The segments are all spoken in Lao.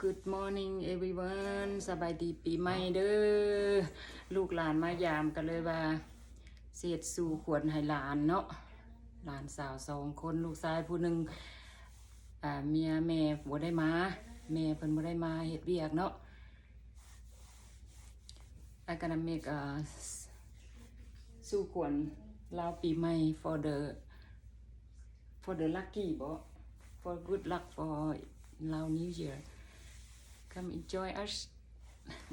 Good morning everyone ສະບາຍດີປີໃໝ່ເດີ. ລູກຫຼານມາຢາມ ກໍເລີຍວ່າຊິເຮັດສູ່ຂວັນໃຫ້ຫຼານເນາະ. ຫຼານສາວສອງຄົນ ລູກຊາຍຜູ້ໜຶ່ງ ອາ ເມຍແມ່ບໍ່ໄດ້ມາ ແມ່ເພິ່ນບໍ່ໄດ້ມາເຮັດວຽກເນາະ. I gonna make a s- ສູ່ຂວັນລາວປີໃໝ່ for the for the lucky ບໍ for good luck for Lao New Year. Come enjoy us.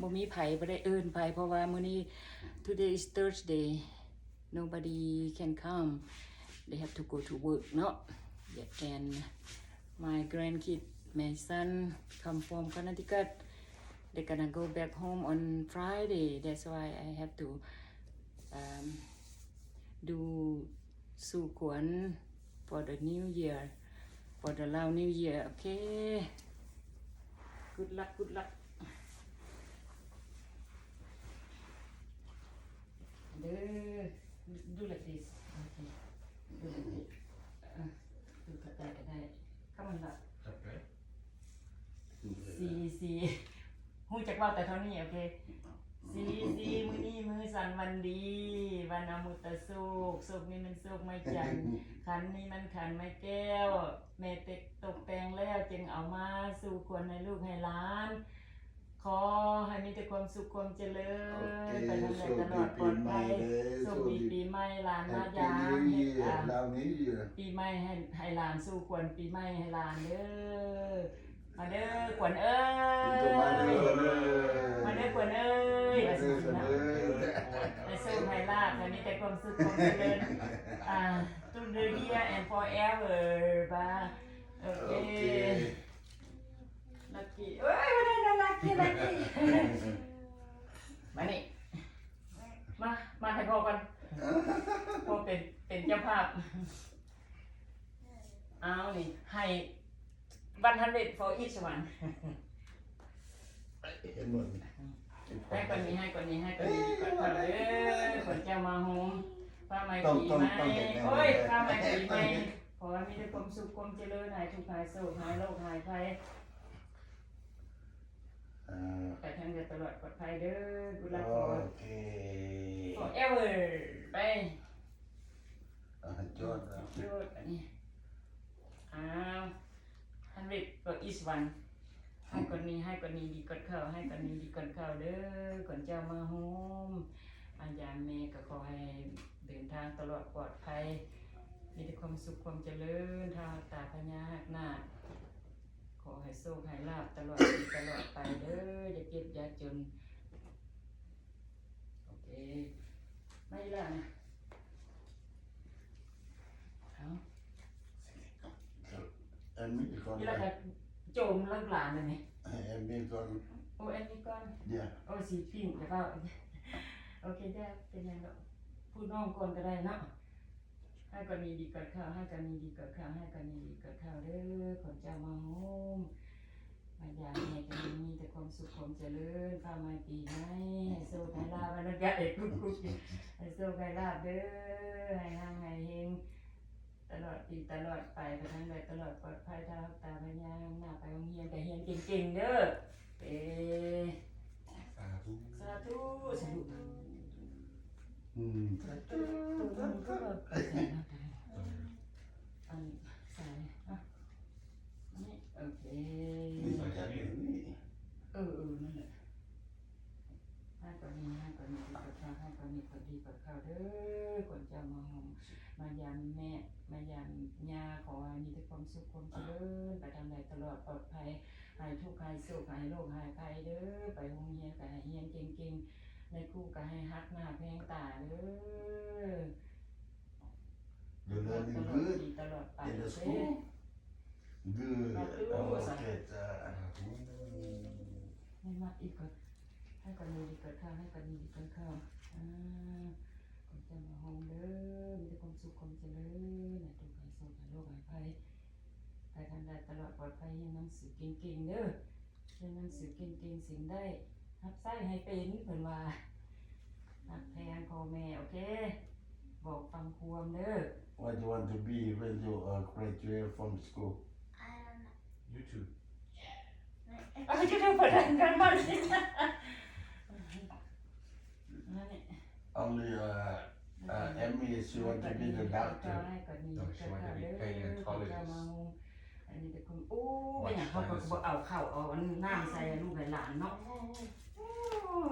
ບໍ່ມີໃຜ ບໍ່ໄດ້ເອີ້ນໃຜ ເພາະວ່າມື້ນີ້ today is Thursday, nobody can come, they have to go to work ເນາະ. And my grandkid, my son come from Connecticut, they gonna go back home on Friday, that's why I have to um, do ສູ່ຂວັນ for the new year, for the Lao New Year. Okay, good luck, good luck ເດີ. Do like this. Okay, do like this. ເອີ ດູກະແຕກະໄດ້. Come on, ລະ Okay. ສີ່ສີ່ ຮູ້ຈັກເວົ້າແຕ່ເທົ່ານີ້. ໂອເຄ ສີ່ສີ່ ມື້ນີ້ມື້ສັນວັນດີ ວັນອະມຸດຕະໂຊກ ໂຊກນີ້ແມ່ນໂຊກໄມ້ຈັນ ຂັນນີ້ມັນຂັນໄມ້ແກ້ວ ແມ່ເຕັກຕົກແຕ່ງແລ້ວ ຈຶ່ງເອົາມາສູ່ຂວັນໃຫ້ລູກໃຫ້ຫຼານ. ຂໍໃຫ້ມີແຕ່ຄວາມສຸກຄວາມຈະເລີນ ໂອເຄ ໄປທາງໃດຕະຫຼອດປອດໄພ ໂຊກດີປີໃໝ່ເດີ ໂຊກດີປີໃໝ່ ຫຼານມາຢາມ Happy New Year, Lao New Year. ປີໃໝ່ໃຫ້ ໃຫ້ຫຼານສູ່ຂວັນປີໃໝ່ໃຫ້ຫຼານເດີ. ມາເດີຂວັນເອີຍ ມາເດີຂວັນເອີຍ ມາເດີຂວັນເອີຍ ມາເດີຂວັນເອີຍ ໃຫ້ໂຊກໃຫ້ລາບ ໃຫ້ມີແຕ່ຄວາມສຸກຄວາມຈະເລີນ ອ່າ through the year and forever. ໂອເຄ ໂອເຄ ລັກກີ້ ເອີຍ ບໍ່ໄດ້ນະ ລັກກີ້ ລັກກີ້ ມານີ້ ມາ ມາໃຫ້ພໍ່ກ່ອນ ພໍ່ເປັນ ເປັນເຈົ້າພາບ. ເອົານີ້ ໃຫ້ one hundred for each one. ເຫັນໝົດ ໃຫ້ກ່ອນນີ້ ໃຫ້ກ່ອນນີ້ ໃຫ້ກ່ອນນີ້ ກ່ອນເຂົ້າເດີ ຂວັນເຈົ້າມາໂຮມ ຟ້າໃໝ່ປີໃໝ່ ໂອ້ຍ ຟ້າໃໝ່ປີໃໝ່ ຂໍໃຫ້ມີແຕ່ຄວາມສຸກຄວາມຈະເລີນ ຫາຍທຸກຫາຍໂສກ ຫາຍໂລກຫາຍໄພ ເອີ ໄປທາງໃດຕະຫຼອດປອດໄພເດີ Good luck ໂອເຄ forever ໄປ ອ່າ ຈອດ ຈອດ ອັນນີ້ ອ້າວ hundred for each one. ໃຫ້ກ່ອນນີ້ ໃຫ້ກ່ອນນີ້ ດີກ່ອນເຂົ້າ ໃຫ້ກ່ອນນີ້ ດີກ່ອນເຂົ້າເດີ ກ່ອນເຈົ້າມາໂຮມ ມາຢາມແມ່ ກໍຂໍໃຫ້ເດີນທາງຕະຫຼອດປອດໄພ ມີແຕ່ຄວາມສຸກຄວາມຈະເລີນ ທ້າວຮັກຕາ ພະຍາຮັກນາກ ຂໍໃຫ້ໂຊກໃຫ້ລາບຕະຫຼອດປີຕະຫຼອດໄປເດີ ຢ່າເຈັບຢ່າຈົນ. ໂອເຄ ມາອີ່ຫຼ້ານະ ເອົາ ແອດມິດກ່ອນ ອີ່ຫຼ້າກະໂຈມເລີກຫຼານເລີຍນີ້ ໃຫ້ແອດມິດກ່ອນ ໂອ້ ແອດມິດກ່ອນ ເອີ ສີພິ້ງ ແລ້ວກໍ ໂອເຄ ເປັນຫຍັງດອກ ຜູ້ນ້ອງກ່ອນກໍໄດ້ເນາະ. ໃຫ້ກ່ອນນີ້ດີກ່ອນເຂົ້າ ໃຫ້ກ່ອນນີ້ດີກ່ອນເຂົ້າ ໃຫ້ກ່ອນນີ້ດີກ່ອນເຂົ້າເດີ ຂວັນເຈົ້າມາໂຮມ ມາຢາມແມ່ ກໍໃຫ້ມີແຕ່ຄວາມສຸກຄວາມຈະເລີນ ຟ້າໃໝ່ປີໃໝ່ ໃຫ້ໂຊກໃຫ້ລາບ ອັນນັ້ນກໍເອກກຸກກຸກ ໃຫ້ໂຊກໃຫ້ລາບເດີ ໃຫ້ຮັ່ງໃຫ້ເຮັງ ຕະຫຼອດປີຕະຫຼອດໄປ ໄປທາງໃດຕະຫຼອດປອດໄພ ທ້າວຮັກຕາ ພະຍາຮັກນາກ ໄປໂຮງຮຽນກໍຮຽນເກັ່ງໆເດີ. ເອ ສາທຸ ສາທຸ ສາທຸ ອືມ ສາທຸ ອັນ ສາຍ ອ່ະ ນີ້ ໂອເຄ ນີ້ ສາຍ ນີ້ ເອີ ເອີ ນັ້ນແຫຼະ ໃຫ້ກ່ອນນີ້ ໃຫ້ກ່ອນນີ້ ດີກ່ອນເຂົ້າ ໃຫ້ກ່ອນນີ້ ດີກ່ອນເຂົ້າເດີ ຂວັນເຈົ້າມາໂຮມ ມາຢາມແມ່ ມາຢາມຍ່າ ຂໍໃຫ້ມີແຕ່ຄວາມສຸກຄວາມຈະເລີນ ໄປທາງໃດຕະຫຼອດປອດໄພ ຫາຍທຸກຫາຍໂສກ ຫາຍໂລກຫາຍໄພເດີ ໄປໂຮງຮຽນກໍໃຫ້ຮຽນເກັ່ງໆ ນາຍຄູກໍໃຫ້ຮັກໜ້າແພງຕາເດີ ເດີ ເລີນ ຕະຫຼອດປີຕະຫຼອດໄປ ເດີ ເດີ ສາທຸ ໂອເຄ ສາທຸ ໃຫ້ມັດອີກກ່ອນ ໃຫ້ກ່ອນນີ້ດີກ່ອນເຂົ້າ ໃຫ້ກ່ອນນີ້ດີກ່ອນເຂົ້າ ອ່າ ຂໍເຈົ້າມາໂຮມເດີ ມີແຕ່ຄວາມສຸກຄວາມຈະເລີນ ໃຫ້ທຸກຫາຍໂສກຫາຍໂລກຫາຍໄພ ໄປທາງໃດຕະຫຼອດປອດໄພ ຮຽນໜັງສືເກັ່ງໆເດີ ຮຽນໜັງສືເກັ່ງໆ ສິ່ງໃດຮັບໃຊ້ໃຫ້ເປັນ ເພິ່ນວ່າ ຮັກແພງພໍ່ແມ່ ໂອເຄ ບອກຟັງຄວາມເດີ. What you want to be when you, uh, graduate from school? I don't know. You too. ຈະໄດ້ບໍ່ໄດ້ນຳມັນ Only, uh, uh, Emmy, she want to be the doctor. No, she want to be paleontologist. ອັນນີ້ເປັນຄົນ ໂອ້ ເປັນຫຍັງເຂົາກໍບໍ່ເອົາເຂົ້າເອົານ້ຳໃສ່ໃຫ້ລູກໃຫ້ຫຼານເນາະ. ໂອ້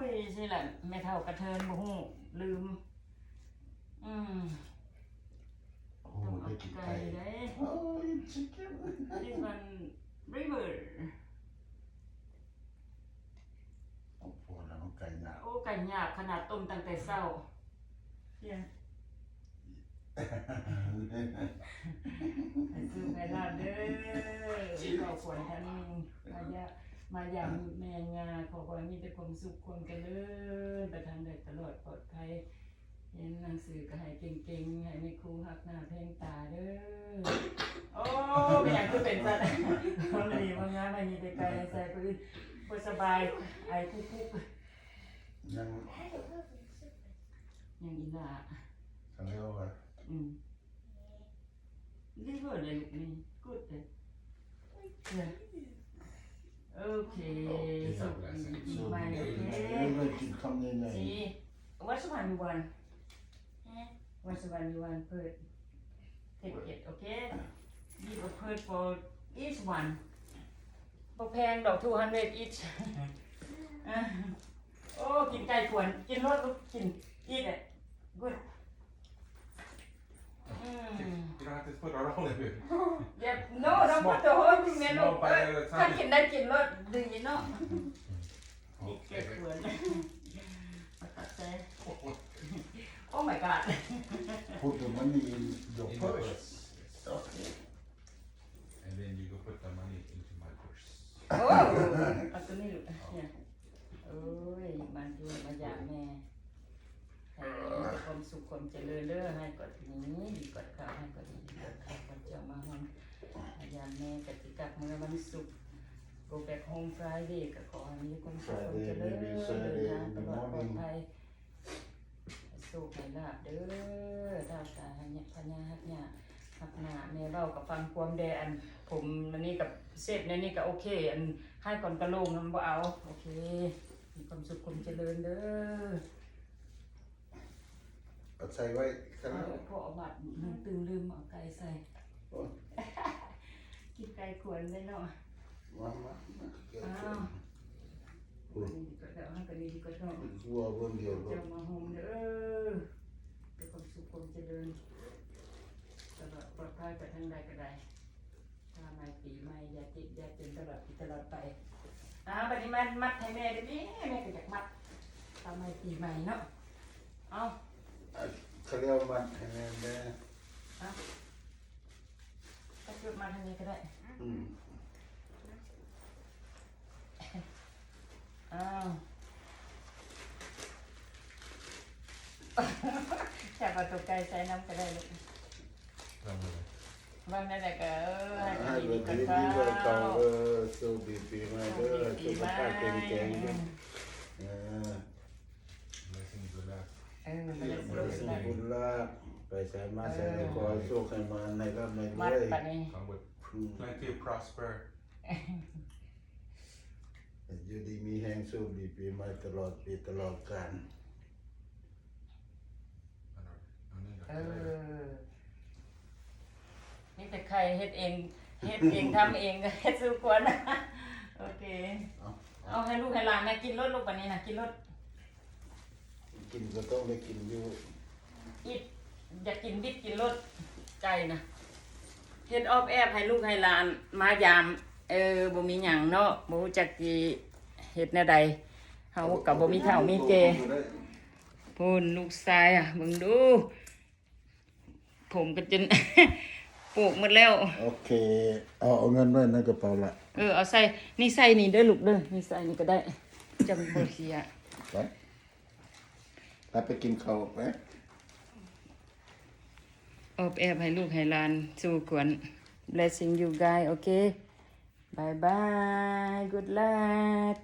ຍ ຊິລະ ແມ່ເຖົ້າກະເທີນບໍ່ຮູ້ ລືມ. ອືມ ໂອ້ ໄດ້ກິນໄກ່ເດ້. ໂອ້ຍ chicken. This one, river. ໂອ້ ພໍແລ້ວ ໄກ່ຫຍາບ. ໂອ້ ໄກ່ຫຍາບຂະໜາດ ຕົ້ມຕັ້ງແຕ່ເຊົ້າ. ເອີ ໃຫ້ໂຊກໃຫ້ລາບເດີ ເຂົ້າຄວນທາງໜຶ່ງ ມາຢາ ມາຢາມແມ່ຍ່າ ຂໍໃຫ້ມີແຕ່ຄວາມສຸກຄວາມຈະເລີນ ໄປທາງໃດຕະຫຼອດປອດໄພ. ຮຽນໜັງສືກໍໃຫ້ເກັ່ງໆ ໃຫ້ແມ່ຄູຮັກໜ້າແພງຕາເດີ. ໂອ້ ເປັນຫຍັງຄືເປັນຊັ້ນ? ຄົນດີມາງາມ ໃຫ້ມີແຕ່ໄກ່ໃສ່ຜູ້ອື່ນບໍ່ສະບາຍ ໄອຄຸກໆ. ຍັງ ຍັງອີ່ຫຼ້າ ຄັນແລ້ວວ່າ ອືມ. Liver ເດ້ລູກນີ້ good ເດ້. ໂອເຄ ໂຊກດີປີໃໝ່. ໂອເຄ ກິນຄຳໃຫຍ່ໆ. See, what one you want? What one you want first? Take it, okay? Give a first for each one. ບໍ່ແພງດອກ two hundred each. ໂອ້ ກິນໄກ່ຂວນ ກິນໂລດລູກ ກິນ eat it. Good. ອືມ You don't have to put all of it. Yep. No, don't put the whole thing ແມ່ລູກ. ເອີ ຖ້າກິນໄດ້ກິນໂລດ ດີເນາະ. ໂອເຄ ເພື່ອນ ມາຕັກໃສ່. Oh my god. Put the money in your purse. Okay. And then you go put the money into my purse. ໂອ້ ເອົາໂຕນີ້ລູກ ເອີຍ ມາຢ້ຽມມາຢາມແມ່ ໃຫ້ມີແຕ່ຄວາມສຸກຄວາມຈະເລີນເດີ. ໃຫ້ກໍດີ ດີກໍເຂົ້າ ໃຫ້ກໍດີ ດີກໍເຂົ້າ. ຂ້າພະເຈົ້າມາຮອດ ມາຢາມແມ່ ກໍຊິກັບເມືອວັນສຸກ Go back home Friday. ກໍຂໍໃຫ້ມີຄວາມສຸກຄວາມຈະເລີນ ເດີນທາງຕະຫຼອດປອດໄພ. ໂຊກໃຫ້ລາບເດີ ທ້າວຕາໃຫ້ຍາ ພະຍາຮັກຍາຮັກໜ້າ. ແມ່ເວົ້າກໍຟັງຄວາມແດ່ ອັນຜົມອັນນີ້ກໍເຊັດແນວນີ້ກໍໂອເຄ ອັນຫາຍກ່ອນກະໂຫຼງນຳບໍ່ເອົາ. ໂອເຄ ມີຄວາມສຸກຄວາມຈະເລີນເດີ. ເອົາໃສ່ໄວ້ ຄັນ ເອົາ ພໍ່ເອົາບາດ ລືມ ຕື່ມລືມເອົາໄກ່ໃສ່. ໂອ້ຍ ກິນໄກ່ຂວນເລີຍເນາະ. ມາ ມາ ມາ ເກີດ ອ້າວ ເກີດ ນີ້ກໍເຈົ້າ ຫັ້ນກໍນີ້ກໍເຈົ້າ ຄົວເບິ່ງດຽວ ເຈົ້າມາໂຮມເດີ ມີຄວາມສຸກຄວາມຈະເລີນ ຕະຫຼອດປອດໄພໄປທາງໃດກໍໄດ້. ຟ້າໃໝ່ປີໃໝ່ ຢ່າເຈັບຢ່າເຈັນຕະຫຼອດປີຕະຫຼອດໄປ. ອ້າວ ບັດນີ້ມາມັດໃຫ້ແມ່ເດີແມ່ ແມ່ກໍຢາກມັດ ຟ້າໃໝ່ປີໃໝ່ເນາະ. ເອົາ ອ່ະ ເຂົາເອີ້ນມັດໃຫ້ແມ່ແດ່. ເອົາ ກໍເກີດມາທາງນີ້ກໍໄດ້. ອືມ ອ້າວ ຈັບເອົາຕົວໄກ່ໃສ່ນຳກໍໄດ້ລູກ. ວາງແນວໃດກໍ ເອີ ໃຫ້ ໃຫ້ ໃຫ້ ໃຫ້ ເອີ ໂຊກດີປີໃໝ່ເດີ ໂຊກດີປີໃໝ່ ສຸຂະພາບແຂງແຮງເດີ. ເອີ Blessings, good luck. ເອີ Blessings, good luck. ໄປໃສມາໃສ ເອີ ກໍຂໍໃຫ້ໂຊກໃຫ້ໝານ ໃຫ້ລ່ຳໃຫ້ລວຍ ບັດນີ້ Come with plenty of prosper. ຢູ່ດີມີແຮງ ໂຊກດີປີໃໝ່ຕະຫຼອດປີຕະຫຼອດການ. ເອີ ມີແຕ່ໄຂ່ເຮັດເອງ ເຮັດເອງ ທຳເອງ ເຮັດສູ່ຄົນ. ໂອເຄ ເອົາ ເອົາໃຫ້ລູກໃຫ້ຫຼານນະ ກິນໂລດລູກ ບັດນີ້ນະ ກິນໂລດ. ກິນກໍຕ້ອງໄດ້ກິນຢູ່ ອິດ ຢາກກິນບິດກິນໂລດ ໄກ່ນະ. ເຮັດອອບແອບໃຫ້ລູກໃຫ້ຫຼານມາຢາມ ເອີ ບໍ່ມີຫຍັງເນາະ ບໍ່ຮູ້ຈັກຊິເຮັດແນວໃດ ເຮົາກໍບໍ່ມີເຖົ້າມີແກ່. ພຸ້ນ ລູກຊາຍອະ ເບິ່ງດູ ຜົມກໍຈົນໂປກໝົດແລ້ວ. ໂອເຄ ເອົາ ເອົາເງິນໄວ້ໃນກະເປົາລະ. ເອີ ເອົາໃສ່ ນີ້ໃສ່ນີ້ເດີລູກເດີ ນີ້ໃສ່ນີ້ກໍໄດ້ ຈັ່ງບໍ່ເສຍ. ໄປ ໄປ ໄປກິນເຂົ້າໄປ. ອອບແອບໃຫ້ລູກໃຫ້ຫຼານສູ່ຂວັນ. Blessing you guys, okay? Bye bye. Good luck.